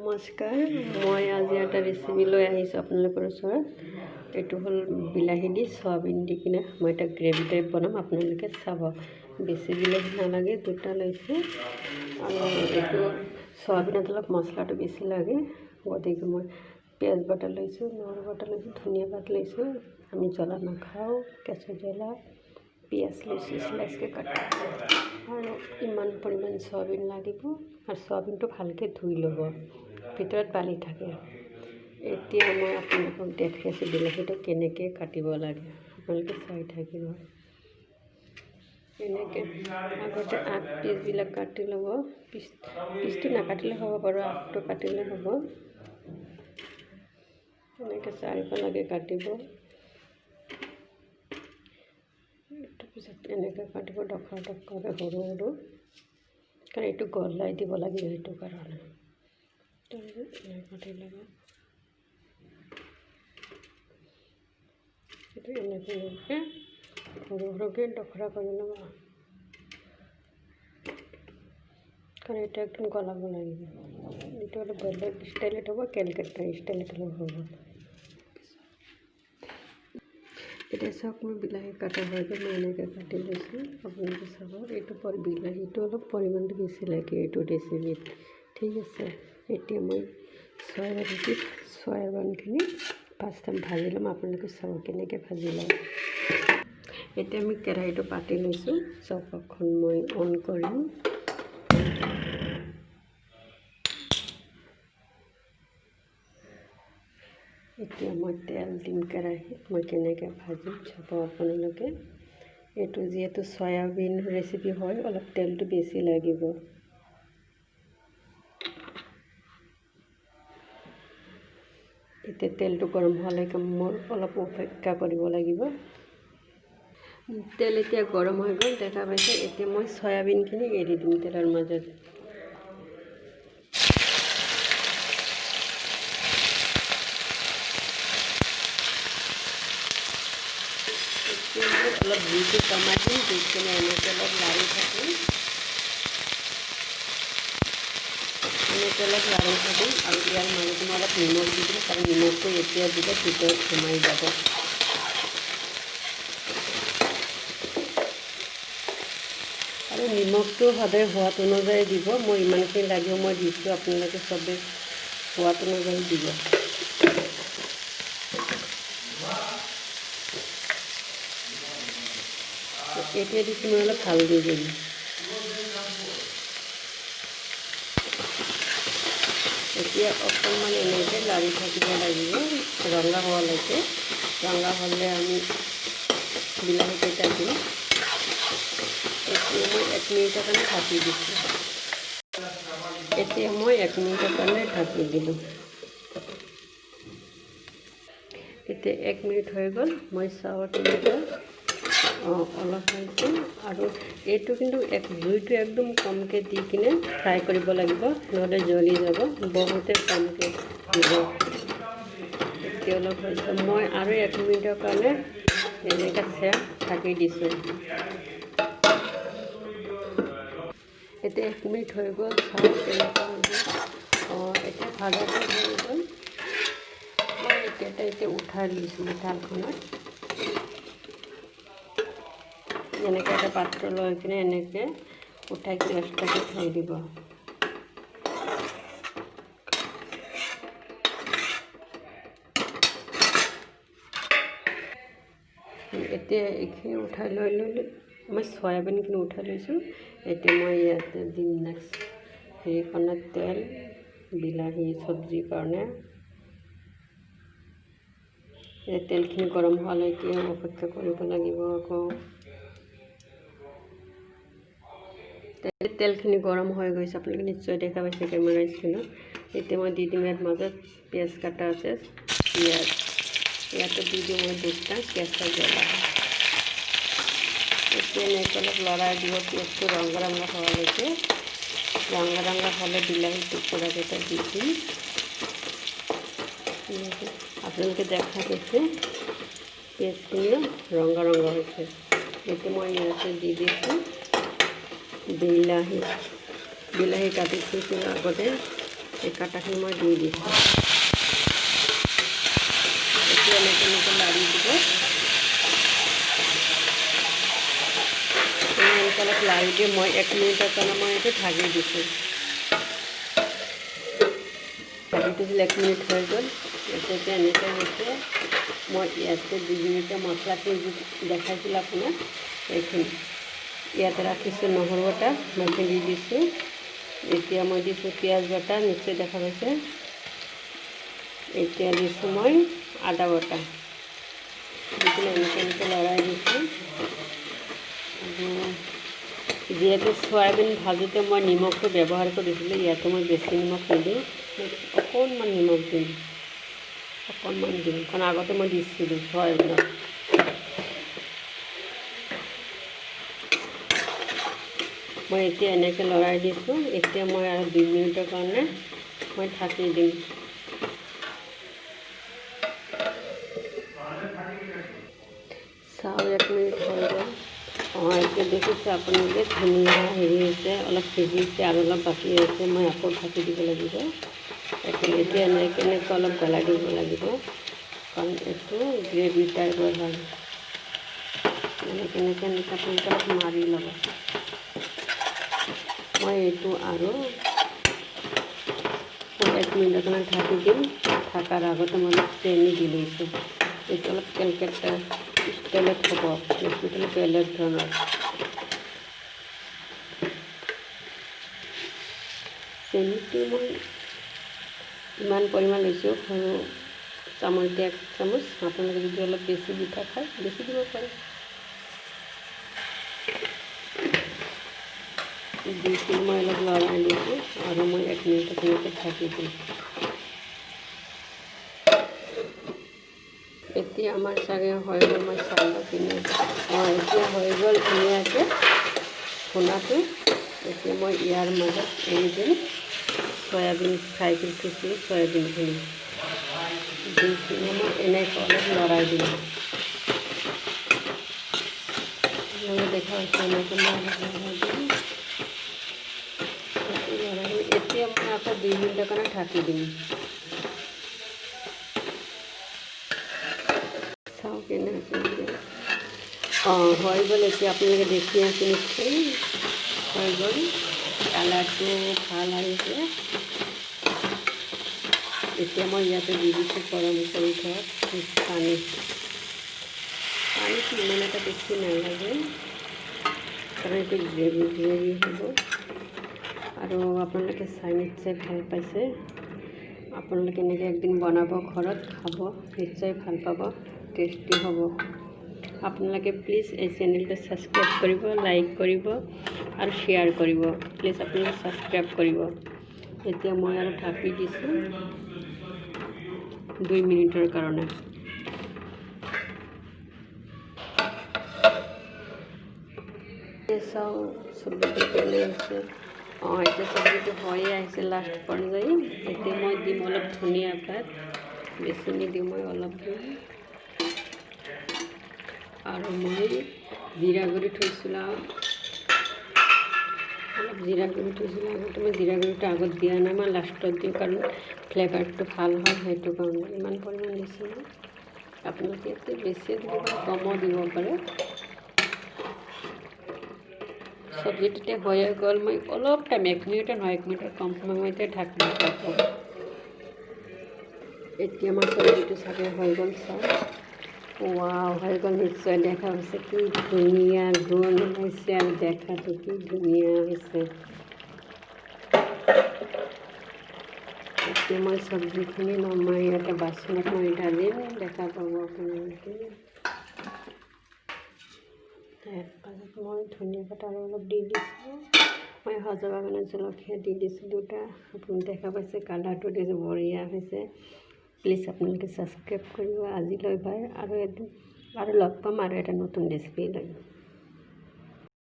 নমস্কাৰ, মই আজি এটা ৰেচিপি লৈ আহিছোঁ আপোনালোকৰ ওচৰত। এইটো হ'ল বিলাহী দি চয়াবিন দি কিনে মই এটা গ্ৰেভি টাইপ বনাম, আপোনালোকে চাব। বেছি বিলাহী নালাগে, দুটা লৈছোঁ। আৰু এইটো চয়াবিনত অলপ মছলাটো বেছি লাগে, গতিকে মই পিঁয়াজ বাটা লৈছোঁ, নহৰু বাটা লৈছোঁ, ধনিয়া পাত লৈছোঁ। আমি জ্বলা নাখাওঁ, কেঁচা জ্বলা। পিঁয়াজ লৈছোঁ শ্লাইচকৈ কাটি, আৰু ইমান পৰিমাণ চয়াবিন লাগিব। আৰু চয়াবিনটো ভালকৈ ধুই ল'ব, ভিতৰত বালি থাকে। এতিয়া মই আপোনালোকক দেখাই আছোঁ বিলাহীটো কেনেকৈ কাটিব লাগে, আপোনালোকে চাই থাকিব। এনেকৈ আগতে আগ পিচবিলাক কাটি ল'ব। পিচটো নাকাটিলে হ'ব বাৰু, আগটো কাটিলে হ'ব। এনেকৈ চাৰিফালকে কাটিব। তাৰপিছত এনেকৈ কাটিব ডখৰা ডখৰাকৈ সৰু সৰু, কাৰণ এইটো গলাই দিব লাগিব, সেইটো কাৰণে। তাৰপিছত এনেকৈ কাটি ল'ব। এইটো এনেকৈ এনেকৈ সৰু সৰুকৈ ডখৰা কৰি ল'ব, কাৰণ এইটো একদম গলাব লাগিব। এইটো অলপ বেলেগ ষ্টাইলত হ'ব, কেলকাতা ষ্টাইলত অলপ হ'ব। এতিয়া চাওক, মোৰ বিলাহী কটা হৈ গ'ল। মই এনেকৈ কাটি লৈছোঁ, আপোনালোকে চাব। এইটো বিলাহীটো অলপ পৰিমাণটো বেছি লাগে এইটো ৰেচিপিত, ঠিক আছে। এতিয়া মই চয়াবিনখিনি ফাৰ্ষ্ট টাইম ভাজি ল'ম, আপোনালোকে চাব কেনেকৈ ভাজি লওঁ। এতিয়া আমি কেৰাহীটো পাতি লৈছোঁ, চৌকাখন মই অন কৰিম। এতিয়া মই তেল দিম কেৰাহীত, মই কেনেকৈ ভাজিম চাব আপোনালোকে। এইটো যিহেতু চয়াবিন ৰেচিপি হয়, অলপ তেলটো বেছি লাগিব। এতিয়া তেলটো গৰম হোৱালৈকে মোৰ অলপ অপেক্ষা কৰিব লাগিব। তেল এতিয়া গৰম হৈ গ'ল, দেখা পাইছে। এতিয়া মই চয়াবিনখিনি এৰি দিম তেলৰ মাজত। এতিয়া মই অলপ জুইটো কমাই দিম, দি কিনে এনেকৈ অলপ লাৰি থাকিম, এনেকৈ অলপ লাৰি থাকিম। আৰু ইয়াৰ মাজত মই অলপ নিমখ দি দিম, কাৰণ নিমখটো এতিয়া দিলে ভিতৰত সোমাই যাব। আৰু নিমখটো সদায় সোৱাদ অনুযায়ী দিব, মই ইমানখিনি লাগিব মই দিছোঁ, আপোনালোকে চবে সোৱাদ অনুযায়ী দিব। এতিয়া দিছোঁ মই অলপ হালধি গুড়ি। এতিয়া অকণমান এনেকৈ লাৰি থাকিব লাগিব ৰঙা হোৱালৈকে। ৰঙা হ'লে আমি বিলাহীকেইটা দিম। এতিয়া মই 1 মিনিটৰ কাৰণে ঢাকি দিছোঁ। এতিয়া মই 1 মিনিটৰ কাৰণে ঢাকি দিলোঁ। এতিয়া 1 মিনিট হৈ গ'ল, মই চাওঁ কেনেকুৱা। অলপ হৈছে। আৰু এইটো কিন্তু জুইটো একদম কমকৈ দি কিনে ফ্ৰাই কৰিব লাগিব, নহ'লে জ্বলি যাব। বহুতে কমকৈ দিব। এতিয়া অলপ হৈছে, মই আৰু 1 মিনিটৰ কাৰণে এনেকৈ চেপ ঢাকি দিছোঁ। এতিয়া 1 মিনিট হৈ গ'ল, চাওঁ কেনেকুৱা হৈছে। এতিয়া ভাজাটো হৈ গ'ল। মই এতিয়া উঠাই লৈছোঁ থালখনত। এনেকৈ এটা পাত্ৰ লৈ কিনে এনেকৈ উঠাই কিনে এক্সট্ৰাকৈ থৈ দিব। এতিয়া এইখিনি উঠাই লৈ ল'লোঁ, মই চয়াবিনখিনি উঠাই লৈছোঁ। এতিয়া মই ইয়াতে দিম নেক্সট হেৰিখনত তেল, বিলাহী চব্জিৰ কাৰণে। এতিয়া তেলখিনি গৰম হোৱালৈকে অপেক্ষা কৰিব লাগিব। আকৌ তেলখিনি গৰম হৈ গৈছে, আপোনালোকে নিশ্চয় দেখা পাইছে কেমেৰা স্ক্ৰীণত। এতিয়া মই দি দিম ইয়াত মাজত পিঁয়াজ কাটা আছে, পিঁয়াজ ইয়াতে দি দিওঁ মই দুটা কেঁচা জ্বলা। এতিয়া এনেকৈ অলপ লৰাই দিব পিঁয়াজটো ৰঙা ৰঙা হোৱালৈকে। ৰঙা ৰঙা হ'লে বিলাহী টুকুৰাকেইটা দি দিম। আপোনালোকে দেখা পাইছে পিঁয়াজখিনিও ৰঙা ৰঙা হৈছে। এতিয়া মই ইয়াতে দি দিছোঁ বিলাহী। বিলাহী কাটি থৈছিলোঁ আগতে, এই কাটাখিনি মই দি দিছোঁ। এতিয়া এনেকৈ এনেকৈ লাৰি দিব, এনেকৈ অলপ লাৰি দি মই 1 মিনিটৰ কাৰণে মই এইটো ঢাকি দিছোঁ। ঢাকি দিছিলোঁ, 1 মিনিট হৈ গ'ল। এতিয়া এনেকৈ হৈছে। মই ইয়াতে জলকীয়া মছলাখিনি যি দেখাইছিলোঁ আপোনাক এইখিনি ইয়াতে ৰাখিছোঁ। নহৰু এটা মই দি দিছোঁ। এতিয়া মই দিছোঁ পিঁয়াজ বাটা, নিশ্চয় দেখা পাইছে। এতিয়া দিছোঁ মই আদা বাটা, দি কিনে এনেকৈ এনেকৈ লৰাই দিছোঁ। আৰু যিহেতু চয়াবিন ভাজোঁতে মই নিমখটো ব্যৱহাৰ কৰিছিলোঁ, ইয়াতে মই বেছি নিমখ নিদিওঁ, মই অকণমান নিমখ দিম, অকণমান দিম, কাৰণ আগতে মই দিছিলোঁ চয়াবিনত। মই এতিয়া এনেকৈ লৰাই দিছোঁ। এতিয়া মই আৰু 2 মিনিটৰ কাৰণে মই ঢাকি দিম। চাওঁ 1 মিনিট হৈ গ'ল। এতিয়া দেখিছে আপোনালোকে ধুনীয়া হেৰি হৈছে, অলপ সিজিছে আৰু অলপ বাকী আছে, মই আকৌ ঢাকি দিব লাগিব। এতিয়া এনেকৈ এনেকৈ অলপ গলাই দিব লাগিব, কাৰণ এইটো গ্ৰেভি টাইপৰ হয়। এনেকৈ এনেকৈ এনেকৈ আপোনালোকে অলপ মাৰি ল'ব। মই এইটো আৰু 1 মিনিটৰ কাৰণে ঢাকি দিম। ঢাকাৰ আগতে মই অলপ চেনি দি লৈছোঁ। এইটো অলপ কেলকেটা ষ্টাইলত হ'ব, ৰেচিপিটো অলপ বেলেগ ধৰণৰ। চেনিটো মই ইমান পৰিমাণ লৈছোঁ, সৰু চামুচ 1 চামুচ। আপোনালোকে যদি অলপ বেছি মিঠা খায় বেছি দিব পাৰে। দি কিনে মই অলপ লৰাই দিছোঁ আৰু মই 1 মিনিটৰ তেনেকৈ ঢাকি দিম। এতিয়া আমাৰ চাগে হৈ গ'ল, মই চাই লওঁ কিনে। এতিয়া হৈ গ'ল ধুনীয়াকৈ ভুনাটো। এতিয়া মই ইয়াৰ মাজত এৰি দিম চয়াবিন ফ্ৰাই কৰি থৈছিলোঁ, চয়াবিনখিনি দি কিনে মই এনেকৈ অলপ লৰাই দিম। দেখা হৈছে এনেকৈ মই অলপ লৰাই দিম। এতিয়া মই আকৌ 2 মিনিটৰ কাৰণে ঢাকি দিম। চাওঁ কেনে হৈছে এতিয়া। হৈ গ'ল। এতিয়া আপোনালোকে দেখি আছে নিশ্চয় হৈ গ'ল, কালাৰটো ভাল আহিছে। এতিয়া মই ইয়াতে দি দিছোঁ গৰম কৰি থোৱা পানী। পানীটো ইমান এটা বেছি নালাগে, কাৰণ এইটো গ্ৰেভি গ্ৰেভি হ'ব। আৰু আপোনালোকে চাই নিশ্চয় ভাল পাইছে। আপোনালোকে এনেকৈ একদিন বনাব, ঘৰত খাব, নিশ্চয় ভাল পাব, টেষ্টি হ'ব। আপোনালোকে প্লিজ এই চেনেলটো ছাবস্ক্ৰাইব কৰিব, লাইক কৰিব আৰু শ্বেয়াৰ কৰিব। প্লিজ আপোনালোকে ছাবস্ক্ৰাইব কৰিব। এতিয়া মই আৰু ঢাকি দিছোঁ 2 মিনিটৰ কাৰণে। চাওঁ চব্জিটো কেনে হৈছে। এতিয়া চব্জিটো হৈয়ে আহিছে লাষ্ট পৰ্যায়। এতিয়া মই দিম অলপ ধনিয়া পাত, বেছি নিদিওঁ, মই অলপ দিম। আৰু মই জিৰা গুড়ি থৈছিলোঁ, অলপ জিৰা গুড়ি থৈছিলোঁ আগতে। মই জিৰা গুড়িটো আগত দিয়া নাই, মই লাষ্টত দিওঁ, কাৰণ ফ্লেভাৰটো ভাল হয় সেইটো কাৰণে। ইমান পৰিমাণ দিছোঁ মই, আপোনালোকে ইয়াতে বেছিও দিব পাৰে, কমো দিব পাৰে। চব্জিটোতে হৈয়ে গ'ল। মই অলপ টাইম, 1 মিনিটৰ নহয়, 1 মিনিটৰ কম সময় মই এতিয়া ঢাকি দিছোঁ। এতিয়া আমাৰ চব্জিটো চাগে হৈ গ'ল। চাওঁ, ৱাও, হৈ গ'ল। নিশ্চয় দেখা হৈছে কি ধুনীয়া গোন্ধ ওলাইছে আৰু দেখাটো কি ধুনীয়া হৈছে। এতিয়া মই চব্জিখিনি নমাই ইয়াতে বাচনত মই ঢালিম, দেখা পাব আপোনালোকে। তাৰ পাছত মই ধনিয়া পাত আৰু অলপ দি দিছোঁ। মই সজাবৰ কাৰণে জলকীয়া দি দিছোঁ 2টা। আপুনি দেখা পাইছে কালাৰটো দিছোঁ, বঢ়িয়া হৈছে। প্লিজ আপোনালোকে ছাবস্ক্ৰাইব কৰিব। আজিলৈ বাই, আৰু এদিন আৰু লগ পাম আৰু এটা নতুন ৰেচিপি লৈ।